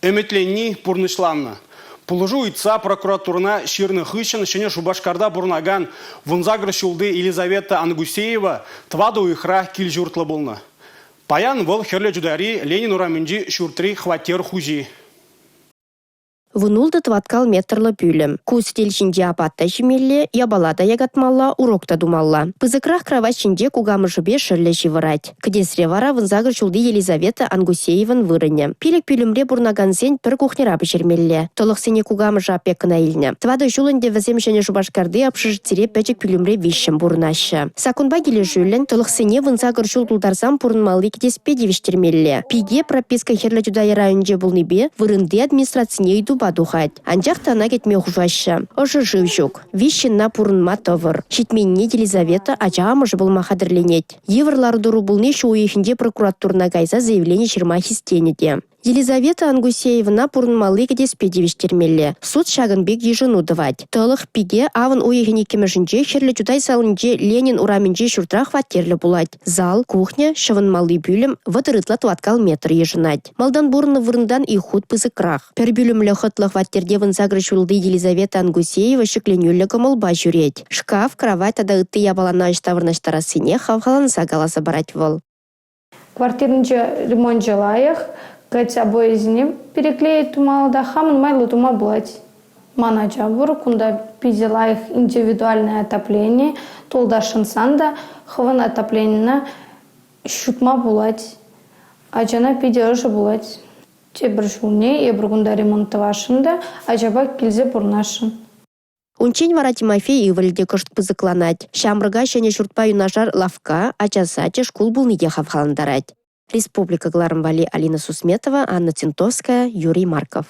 Ӗмӗтленни пурнӑҫланнӑ. Пулӑшу ыйтса прокуратурӑна ҫырнӑ хыҫҫӑн Ҫӗнӗ Шупашкарта пурӑнакан 18 ҫулти Елизавета Ангусеева тӑватӑ уйӑхра кил-ҫуртлӑ пулнӑ. Паян вӑл Хӗрлӗ Чутайри Ленин урамӗнчи ҫуртри хваттер хуҫи. Вунултӑ тӑваткал метрлӑ пӳлӗм. Ку сӗтел ҫинче апат та ҫимелле, япала та якатмалла, урок та тумалла. Пысӑкрах кравать ҫинче кукамӑшӗпе шӑллӗ ҫывӑрать. Кӗтесре вара 18 ҫулти Елизавета Ангусеевӑн вырӑнӗ. Пилӗк пӳлӗмре пурӑнакансен пӗр кухньӑра пӗҫермелле. Тӑлӑхсене кукамӑшӗ опекӑна илнӗ. Тӑватӑ ҫул ӗнтӗ вӗсем Ҫӗнӗ Шупашкарти общежитире пӗчӗк пӳлӗмре виҫҫӗн пурӑнаҫҫӗ. Саккунпа килӗшӳллӗн, тӑлӑхсене 18 ҫул тултарсан пурӑнмалли кӗтеспе тивӗҫтермелле. Пике прописка Хӗрлӗ Чутай районӗнче пулнипе вырӑнти администрацине ыйтупа тухать. Анчах та ӑна кӗтме хушаҫҫӗ. Ӑшӑ шыв ҫук. Виҫ ҫынна пурӑнма тӑвӑр. Ҫитменнине Елизавета ача амӑшӗ пулма хатӗрленет. Йывӑр лару-тӑру пулни ҫу уйӑхӗнче прокуратурӑна кайса заявлени ҫырма хистенӗ те. Елизавета Ангусеевӑна пурӑнмалли кӗтеспе тивӗҫтермелле. Суд ҫакӑн пек йышӑну тӑвать. Тӑлӑх пике авӑн уйӑхӗн иккӗмӗшӗнче Хӗрлӗ Чутай салинче Ленин урамӗнчи ҫуртра хваттерлӗ пулать. Зал, кухня, ҫӑвӑнмалли пӳлӗм 30 ытла тӑваткал метр йышӑнать. Малтан пурӑннӑ вырӑнтан ик хут пысӑкрах. Пӗр пӳлӗмлӗ хӑтлӑ хваттерте 18 ҫулти Елизавета Ангусеева ҫӗкленӳллӗ кӑмӑлпа ҫӳрет. Шкаф, кравать тата ытти япалана ӑҫта вырнаҫтарассине хавхаланса каласа парать вӑл. Квартиринче ремончӗ лайӑх, кать обоисене переклеить тумалла та хамӑн майлӑ тума пулать. Ман ача пур, кунта питӗ лайӑх индивидуальное отоплени, тулта шӑнтсан та хӑвӑн отопленина ҫутма пулать. Ачана питӗ ӑшӑ пулать. Тепӗр ҫулне эпир кунта ремонт тӑвасшӑн та ачапа килсе пурӑнасшӑн. Унччен вара Тимофей ывӑлӗ те кӑшт пысӑкланать. Ҫамрӑка ҫӗнӗ ҫуртпа юнашар лавкка, ача сачӗ, шкул пулни те хавхалантарать. Республика кӑларӑм валли Алина Сусметова, Анна Тинтовская, Юрий Марков.